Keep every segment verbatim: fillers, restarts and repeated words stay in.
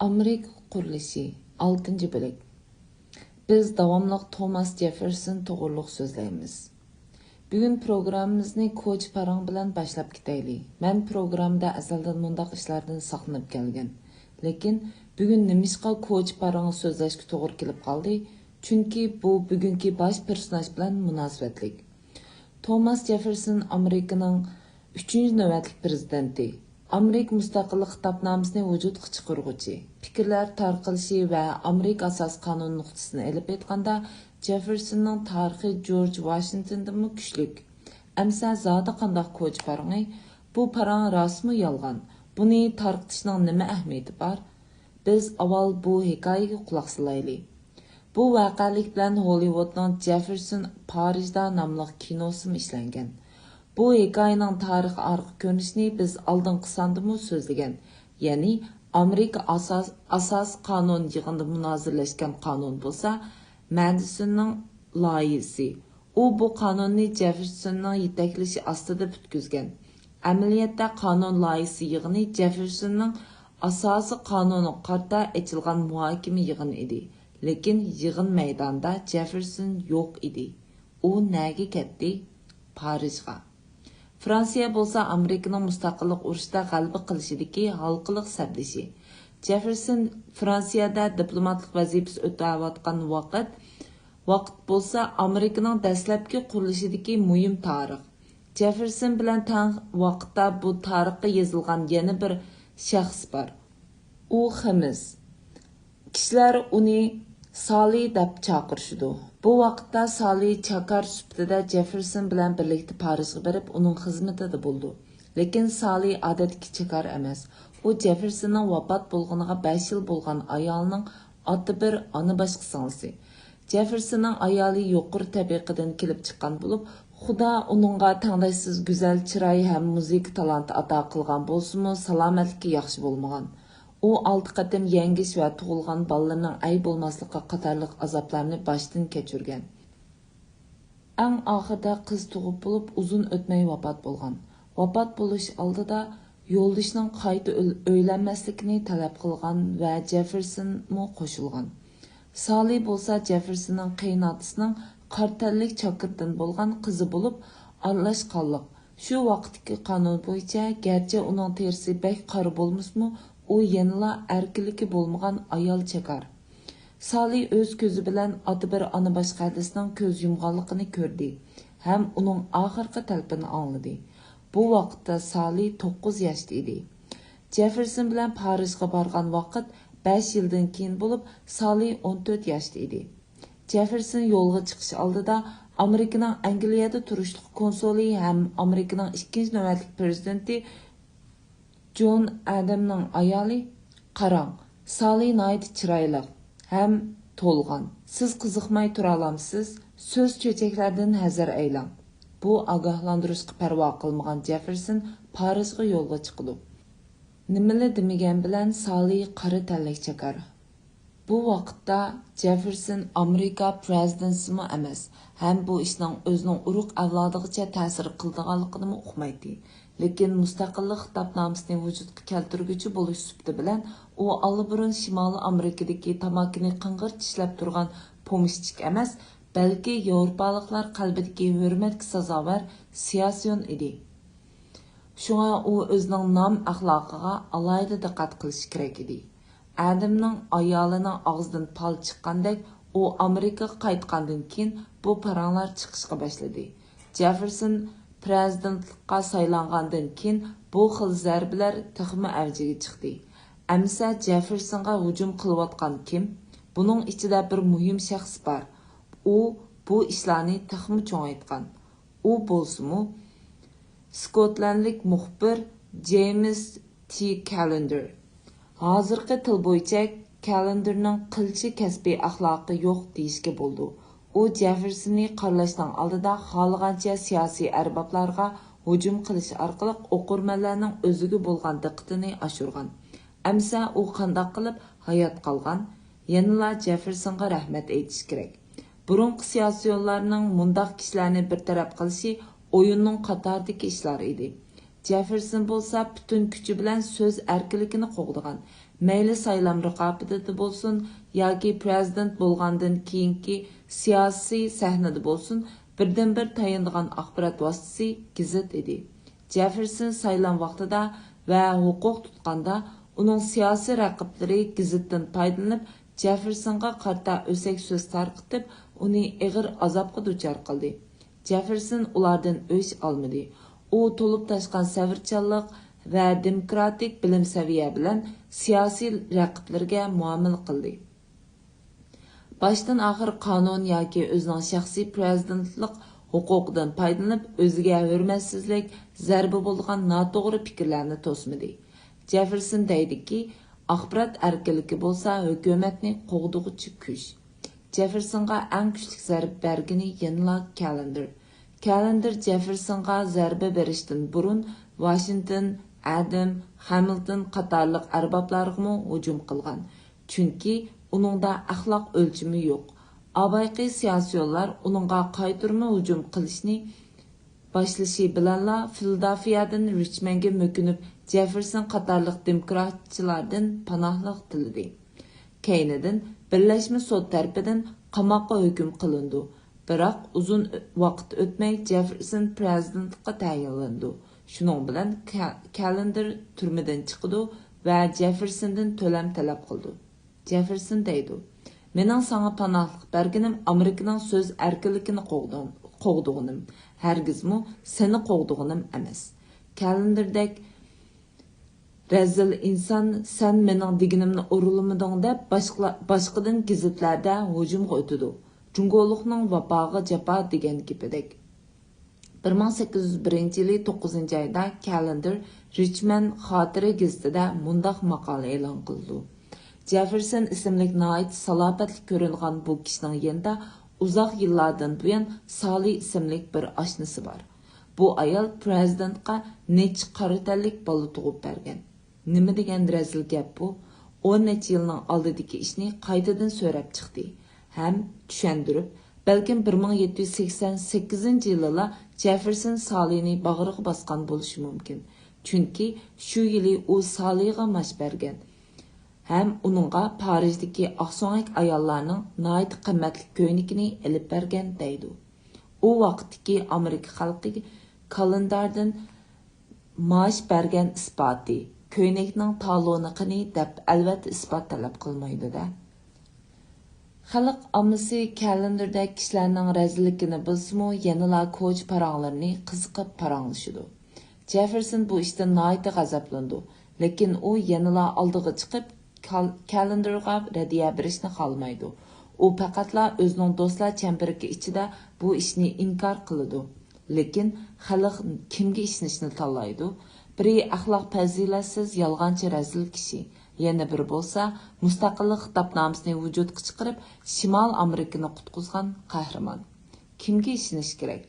ئامېرىكا قۇرۇلۇشى، ئالتىنچى بۆلەك. بىز داۋاملىق توماس جېففېرسون توغرۇلۇق سۆزلەيمىز. بۈگۈن پروگراممىمىزنى كوچا پاراڭ بىلەن باشلاپ كېتەيلى. مەن پروگراممىدا ئەزەلدىن مۇنداق ئىشلاردىن ساقلىنىپ كەلگەن. لېكىن بۈگۈن نېمىشقا كوچا پارىڭى سۆزلەشكە توغرا كېلىپ قالدى؟ چۈنكى بۇ بۈگۈنكى باش پېرسوناژ بىلەن مۇناسىۋەتلىك. توماس جېففېرسون ئامېرىكىنىڭ ئۈچىنچى نۆۋەتلىك پىرېزىدېنتى، ئامېرىكا مۇستەقىللىق خىتابنامىسىنى ۋۇجۇدقا چىقىرغۇچى، پىكىرلەر تارقىلىشى ۋە ئامېرىكا ئاساسىي قانۇن نۇقتىسىدىن ئېلىپ ئېيتقاندا، جېففېرسوننىڭ تارىخى جورج ۋاشىنگتوندىنمۇ كۈچلۈك. ئەمسە زادى قانداق كوچا پارىڭى؟ بۇ پاراڭ راستمۇ يالغان؟ بۇنى تارقىتىشنىڭ نېمە ئەھمىيىتى بار؟ بىز ئاۋۋال بۇ ھېكايىگە قۇلاق سېلىلى. بۇ ۋەقەلىك بىلەن ھوللىۋۇدنىڭ جېففېرسون پارىژدا ناملىق كىنوسىمۇ ئىشلەنگەن. بۇ ھېكايىنىڭ تارىخىي ئارقا كۆرۈنۈشىنى بىز ئالدىنقى ساندىمۇ سۆزلىگەن، يەنى ئامېرىكا ئاساس-، ئاساسىي قانۇن يىغىنىدا مۇنازىرىلەشكەن قانۇن بولسا مادىسوننىڭ لايىھىسى. ئۇ بۇ قانۇننى جېففېرسوننىڭ يېتەكلىشى ئاستىدا پۈتكۈزگەن. ئەمەلىيەتتە قانۇن لايىھىسى يىغىنى جېففېرسوننىڭ ئاساسىي قانۇنىغا قارىتا ئېچىلغان مۇھاكىمە يىغىنى ئىدى. لېكىن يىغىن مەيدانىدا جېففېرسون يوق ئىدى. ئۇ نەگە كەتتى؟ پارىژغا. فرانسىيە بولسا ئامېرىكىنىڭ مۇستەقىللىق ئۇرۇشىدا غەلىبە قىلىشىدىكى ھالقىلىق سەپدىشى. جېففېرسون فرانسىيەدە دىپلوماتلىق ۋەزىپىسى ئۆتەۋاتقان ۋاقىت، ۋاقىت بولسا ئامېرىكىنىڭ دەسلەپكى قۇرۇلۇشىدىكى مۇھىم تارىخ. جېففېرسون بىلەن تەڭ ۋاقىتتا بۇ تارىخقا يېزىلغان يەنە بىر شەخس بار. ئۇ خىمىس. كىشىلەر ئۇنى سالى دەپ چاقىرىشىدۇ. بۇ ۋاقىتتا سالى چاكار سۈپىتىدە جېففېرسون بىلەن بىرلىكتە پارىژغا بېرىپ، ئۇنىڭ خىزمىتىدە بولىدۇ. لېكىن سالى ئادەتتىكى چاكار ئەمەس. ئۇ جېففېرسوننىڭ ۋاپات بولغىنىغا بەش يىل بولغان ئايالىنىڭ ئاتا بىر، ئانا باشقا سىڭلىسى. جېففېرسوننىڭ ئايالى يۇقىرى تەبىقىدىن كېلىپ چىققان بولۇپ، خۇدا ئۇنىڭغا تەڭداشسىز گۈزەل چىراي ھەم مۇزىكا تالانتى ئاتا قىلغان بولسىمۇ، سالامەتلىكى ياخشى بولمىغان. ئۇ ئالتە قېتىم يەڭگىش ۋە تۇغۇلغان بالىلىرىنىڭ ئەي بولماسلىقى قاتارلىق ئازابلارنى باشتىن كەچۈرگەن. ئەڭ ئاخىرىدا قىز تۇغۇپ بولۇپ، ئۇزۇن ئۆتمەي ۋاپات بولغان. ۋاپات بولۇش ئالدىدا يولدىشىنىڭ قايتا ئۆل-، ئۆيلەنمەسلىكىنى تەلەپ قىلغان ۋە جېففېرسونمۇ قوشۇلغان. سالى بولسا جېففېرسوننىڭ قېيىنئاتىسىنىڭ قارا تەنلىك چاكىرىدىن بولغان قىزى بولۇپ، ئارىلاشقانلىق. شۇ ۋاقىتتىكى قانۇن بويىچە، گەرچە ئۇنىڭ تېرىسى بەك قارا بولمىسىمۇ، ئۇ يەنىلا ئەركىنلىكى بولمىغان ئايال چاكار. سالى ئۆز كۆزى بىلەن ئاتا بىر ئانا باشقا ھەدىسىنىڭ كۆز يۇمغانلىقىنى كۆردى ھەم ئۇنىڭ ئاخىرقى تەلىپىنى ئاڭلىدى. بۇ ۋاقىتتا سالى توققۇز ياشتا ئىدى. جېففېرسون بىلەن پارىژغا بارغان ۋاقىت بەش يىلدىن كېيىن بولۇپ، سالى ئون تۆت ياشتا ئىدى. جېففېرسون يولغا چىقىش ئالدىدا ئامېرىكىنىڭ ئەنگلىيەدە تۇرۇشلۇق كونسۇلى ھەم ئامېرىكىنىڭ ئىككىنچى نۆۋەتلىك پىرېزىدېنتى جون ئادەمنىڭ ئايالى، قاراڭ، سالى ناھايىتى چىرايلىق ھەم تولغان. سىز قىزىقماي تۇرالامسىز؟ سۆز چۆچەكلەردىن ھەزەر ئەيلەڭ. بۇ ئاگاھلاندۇرۇشقا پەرۋا قىلمىغان جېففېرسون پارىژغا يولغا چىقىدۇ. نېمىلا دېمىگەن بىلەن سالى قارا تەنلىك چاكار. بۇ ۋاقىتتا جېففېرسون ئامېرىكا پىرېزىدېنتىمۇ ئەمەس ھەم بۇ ئىشنىڭ ئۆزىنىڭ ئۇرۇق ئەۋلادىغىچە تەسىر قىلىدىغانلىقىنىمۇ ئۇقمايتتى. لېكىن مۇستەقىللىق خىتابنامىسىنى ۋۇجۇدقا كەلتۈرگۈچى بولۇش سۈپىتى بىلەن ئۇ ئاللىبۇرۇن شىمالىي ئامېرىكىدىكى تاماكىنى قىڭغىر چىشلەپ تۇرغان پومېشچىك ئەمەس، بەلكى ياۋروپالىقلار قەلبىدىكى ھۆرمەتكە سازاۋەر سىياسىيون ئىدى. شۇڭا ئۇ ئۆزىنىڭ نام-ئەخلاقىغا ئالاھىدە دىققەت قىلىشى كېرەك ئىدى. ئادەمنىڭ ئايالىنىڭ ئاغزىدىن پال چىققاندەك، ئۇ ئامېرىكىغا قايتقاندىن كېيىن بۇ پاراڭلار چىقىشقا باشلىدى. جېففېرسون پىرېزىدېنتلىققا سايلانغاندىن كېيىن بۇ خىل زەربىلەر تېخىمۇ ئەۋجىگە چىقتى. ئەمىسە جېففېرسونغا ھۇجۇم قىلىۋاتقان كىم؟ بۇنىڭ ئىچىدە بىر مۇھىم شەخس بار. ئۇ بۇ ئىشلارنى تېخىمۇ چوڭايتقان. ئۇ بولسىمۇ، سكوتلەندلىك مۇخبىر جېيمىس تى كالېندېر. ھازىرقى تىل بويىچە كالېندېرنىڭ قىلچە كەسپىي ئەخلاقى يوق دېيىشكە بولىدۇ. ئۇ جېففېرسوننى قارىلاشنىڭ ئالدىدا خالىغانچە سىياسىي ئەربابلارغا ھۇجۇم قىلىش ئارقىلىق ئوقۇرمەنلەرنىڭ ئۆزىگە بولغان دىققىتىنى ئاشۇرغان. ئەمسە ئۇ قانداق قىلىپ ھايات قالغان؟ يەنىلا جېففېرسونغا رەھمەت ئېيتىش كېرەك. بۇرۇنقى سىياسىيونلارنىڭ مۇنداق كىشىلەرنى بىر تەرەپ قىلىشى ئويۇننىڭ قاتارىدىكى ئىشلار ئىدى. جېففېرسون بولسا پۈتۈن كۈچى بىلەن سۆز ئەركىنلىكىنى قوغدىغان. مەيلى سايلام رىقابىتىدە بولسۇن ياكى پرېزىدېنت بولغاندىن كېيىنكى سىياسىي سەھنىدە بولسۇن، بىردىنبىر تايىنىدىغان ئاخبارات ۋاسىتىسى گېزىت ئىدى. جېففېرسون سايلام ۋاقتىدا ۋە ھوقۇق تۇتقاندا ئۇنىڭ سىياسىي رەقىبلىرى گېزىتتىن پايدىلىنىپ، جېففېرسونغا قارىتا ئۆسەك سۆز تارقىتىپ، ئۇنى ئېغىر ئازابقا دۇچار قىلدى. جېففېرسون ئۇلاردىن ئۆچ ئالمىدى. ئۇ تولۇپ تاشقان سەۋرچانلىق ۋە دېموكراتىك بىلىم سەۋىيە بىلەن سىياسىي رەقىبلىرىگە مۇئامىلە قىلدى. باشتىن ئاخىر قانۇن ياكى ئۆزىنىڭ شەخسىي پرېزىدېنتلىق ھوقۇقىدىن پايدىلىنىپ، ئۆزىگە ھۆرمەتسىزلىك، زەربە بولىدىغان ناتوغرا پىكىرلەرنى توسمىدى. جېففېرسون دەيدىكى، ئاخبارات ئەركىنلىكى بولسا ھۆكۈمەتنى قوغدىغۇچى كۈچ. جېففېرسونغا ئەڭ كۈچلۈك زەربە بەرگىنى يەنىلا كاللېندېر. كاللېندېر جېففېرسونغا زەربە بېرىشتىن بۇرۇن ۋاشىنگتون، ئادام، خامىلتون قاتارلىق ئەربابلارغىمۇ ھۇجۇم قىلغان. چۈنكى ئۇنىڭدا ئەخلاق ئۆلچىمى يوق. ئاۋۋالقى سىياسىيونلار ئۇنىڭغا قايتۇرما ھۇجۇم قىلىشنى باشلىشى بىلەنلا فىلادېلفىيەدىن رىچموندغا مۆكۈنۈپ، جېففېرسون قاتارلىق دېموكراتچىلاردىن پاناھلىق تىلىدى. كەينىدىن بىرلەشمە سوت تەرىپىدىن قاماققا ھۆكۈم قىلىنىدۇ. بىراق ئۇزۇن ۋاقىت ئۆتمەي جېففېرسون پرېزىدېنتلىققا تەيىنلىنىدۇ. شۇنىڭ بىلەن كا-، كاللېندېر تۈرمىدىن چىقىدۇ ۋە جېففېرسوندىن تۆلەم تەلەپ قىلىدۇ. جېففېرسون دەيدۇ، مېنىڭ ساڭا پاناھلىق بەرگىنىم ئامېرىكىنىڭ سۆز ئەركىنلىكىنى قوغدىغىنىم، ھەرگىزمۇ سېنى قوغدىغىنىم ئەمەس. كاللېندېردەك رەزىل ئىنسان، سەن مېنىڭ دېگىنىمنى ئورۇنلىمىدىڭ دەپ باشقىلا-، باشقىدىن گېزىتلەردە ھۇجۇمغا ئۆتىدۇ. جۇڭگولۇقنىڭ ۋاپاغا جاپا دېگەن گېپىدەك. بىر مىڭ سەككىز يۈز بىرىنچى يىلى توققۇزىنچى ئايدا كاللېندېر رىچموند خاتىرە گېزىتىدە مۇنداق ماقالە ئېلان قىلىدۇ. جېففېرسون ئىسىملىك ناھايىتى سالاپەتلىك كۆرۈنىدىغان بۇ كىشىنىڭ يېنىدا ئۇزاق يىللاردىن بۇيان سالى ئىسىملىك بىر ئاشنىسى بار. بۇ ئايال پرېزىدېنتقا نەچچە قارا تەنلىك بالا تۇغۇپ بەرگەن. نېمە دېگەن رەزىل گەپ بۇ؟ ئون نەچچە يىلنىڭ ئالدىدىكى ئىشنى قايتىدىن سۆرەپ چىقتى ھەم چۈشەندۈرۈپ، بەلكىم بىر مىڭ يەتتە يۈز سەكسەن سەككىزىنچى يىلىلا جېففېرسون سالىنى باغرىغا باسقان بولۇشى مۇمكىن. چۈنكى شۇ يىلى ئۇ سالىغا ماش بەرگەن ھەم ئۇنىڭغا پارىژدىكى ئاقسۆڭەك ئاياللارنىڭ ناھايىتى قىممەتلىك كۆينىكىنى ئېلىپ بەرگەن دەيدۇ. ئۇ ۋاقىتتىكى ئامېرىكا خەلقى كاللېندېردىن ماش بەرگەن ئىسپاتى، كۆينەكنىڭ تالونى قېنى دەپ ئەلۋەتتە ئىسپات تەلەپ قىلمايدۇ-دە. خەلق ئاممىسى كاللېندېردەك كىشىلەرنىڭ رەزىللىكىنى بىلسىمۇ، يەنىلا كوچا پاراڭلىرىنى قىزىقىپ پاراڭلىشىدۇ. جېففېرسون بۇ ئىشتىن ناھايىتى غەزەپلىنىدۇ، لېكىن ئۇ يەنىلا ئالدىغا چىقىپ، كال-، كاللېندېرغا رەددىيە بېرىشنى خالىمايدۇ. ئۇ پەقەتلا ئۆزىنىڭ دوستلار چەمبىرىكى ئىچىدە بۇ ئىشنى ئىنكار قىلىدۇ. لېكىن خەلق كىمگە ئىشىنىشنى تاللايدۇ؟ بىرى ئەخلاق پەزىلەتسىز، يالغانچى، رەزىل كىشى، يەنە بىرى بولسا مۇستەقىللىق خىتابنامىسىنى ۋۇجۇدقا چىقىرىپ، شىمال ئامېرىكىنى قۇتقۇزغان قەھرىمان. كىمگە ئىشىنىش كېرەك؟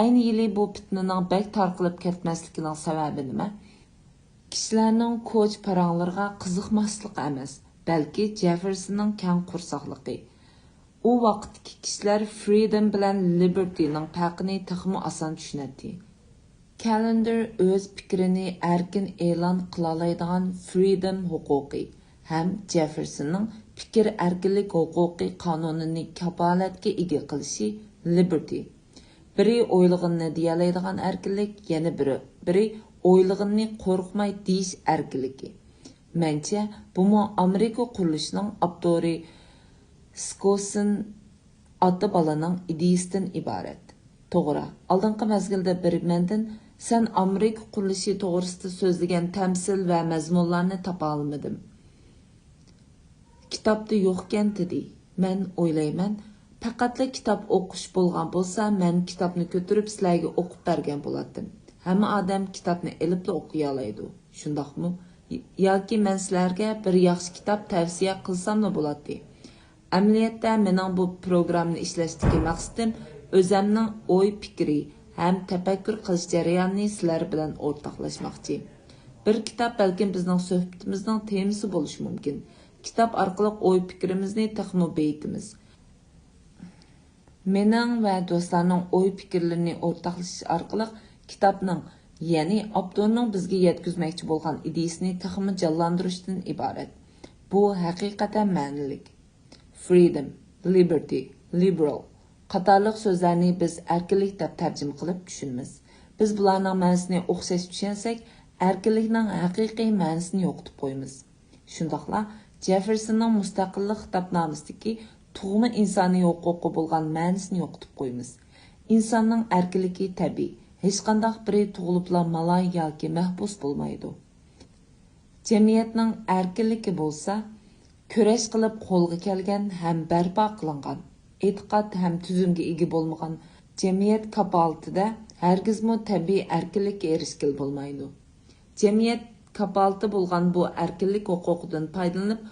ئەينى يىلى بۇ پىتنىنىڭ بەك تارقىلىپ كەتمەسلىكىنىڭ سەۋەبى نېمە؟ كىشىلەرنىڭ كوچا پاراڭلىرىغا قىزىقماسلىقى ئەمەس، بەلكى جېففېرسوننىڭ كەڭ قورساقلىقى. ئۇ ۋاقىتتىكى كىشىلەر فرىدوم بىلەن لىبېرتىنىڭ پەرقىنى تېخىمۇ ئاسان چۈشىنەتتى. كاللېندېر ئۆز پىكرىنى ئەركىن ئېلان قىلالايدىغان فرىدوم ھوقۇقى ھەم جېففېرسوننىڭ پىكىر ئەركىنلىك ھوقۇقى قانۇنىنى كاپالەتكە ئىگە قىلىشى لىبېرتى. بىرى ئويلىغىنىنى دېيەلەيدىغان ئەركىنلىك، يەنە بىرى، بىرى ئويلىغىنىنى قورقماي دېيىش ئەركىنلىكى. مەنچە، بۇمۇ ئامېرىكا قۇرۇلۇشىنىڭ ئاپتورى سكوسون ئاتا بالىنىڭ ئىدىيىسىدىن ئىبارەت. توغرا، ئالدىنقى مەزگىلدە بىرى مەندىن، سەن ئامېرىكا قۇرۇلۇشى توغرىسىدا سۆزلىگەن تەمسىل ۋە مەزمۇنلارنى تاپالمىدىم. كىتابتا يوقكەن دېدى. مەن ئويلايمەن، پەقەتلا كىتاب ئوقۇش بولغان بولسا، مەن كىتابنى كۆتۈرۈپ سىلەرگە ئوقۇپ بەرگەن بولاتتىم. ھەممە ئادەم كىتابنى ئېلىپلا ئوقۇيالايدۇ، شۇنداقمۇ؟ ياكى مەن سىلەرگە بىر ياخشى كىتاب تەۋسىيە قىلساملا بولاتتى. ئەمەلىيەتتە مېنىڭ بۇ پروگراممىنى ئىشلەشتىكى مەقسىتىم ئۆزەمنىڭ ئوي پىكرى ھەم تەپەككۇر قىلىش جەريانىنى سىلەر بىلەن ئورتاقلاشماقچى. بىر كىتاب بەلكىم بىزنىڭ سۆھبىتىمىزنىڭ تېمىسى بولۇشى مۇمكىن. كىتاب ئارقىلىق ئوي پىكرىمىزنى تېخىمۇ بېيىتىمىز. مېنىڭ ۋە دوستلارنىڭ ئوي پىكىرلىرىنى ئورتاقلىشىش ئارقىلىق كىتابنىڭ يەنى ئاپتورنىڭ بىزگە يەتكۈزمەكچى بولغان ئىدىيىسىنى تېخىمۇ جانلاندۇرۇشتىن ئىبارەت. بۇ ھەقىقەتەن مەنىلىك. Freedom, liberty, liberal قاتارلىق سۆزلەرنى بىز ئەركىنلىك دەپ تەرجىمە قىلىپ چۈشىنىمىز. بىز بۇلارنىڭ مەنىسىنى ئوخشاش چۈشەنسەك، ئەركىنلىكنىڭ ھەقىقىي مەنىسىنى يوقىتىپ قويىمىز. شۇنداقلا جېففېرسوننىڭ مۇستەقىللىق خىتابنامىسىدىكى تۇغما ئىنسانىي ھوقۇققا بولغان مەنىسىنى يوقىتىپ قويىمىز. ئىنساننىڭ ئەركىنلىكى تەبىئىي، ھېچقانداق بىرى تۇغۇلۇپلا مالاي ياكى مەھبۇس بولمايدۇ. جەمئىيەتنىڭ ئەركىنلىكى بولسا، كۈرەش قىلىپ قولغا كەلگەن ھەم بەرپا قىلىنغان، ئېتىقاد ھەم تۈزۈمگە ئىگە بولمىغان جەمئىيەت كاپالىتىدە ھەرگىزمۇ تەبىئىي ئەركىنلىككە ئېرىشكىلى بولمايدۇ. جەمئىيەت كاپالىتى بولغان بۇ ئەركىنلىك ھوقۇقىدىن پايدىلىنىپ،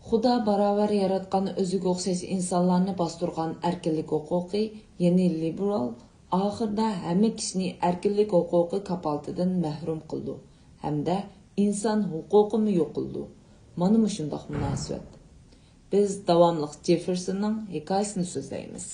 خۇدا باراۋەر ياراتقان ئۆزىگە ئوخشاش ئىنسانلارنى باستۇرغان ئەركىنلىك ھوقۇقى، يەنى لىبېرال، ئاخىرىدا ھەممە كىشىنى ئەركىنلىك ھوقۇقى كاپالىتىدىن مەھرۇم قىلىدۇ ھەمدە ئىنسان ھوقۇقىمۇ يوقىلىدۇ. مانا مۇشۇنداق مۇناسىۋەت. بىز داۋاملىق جېففېرسوننىڭ ھېكايىسىنى سۆزلەيمىز.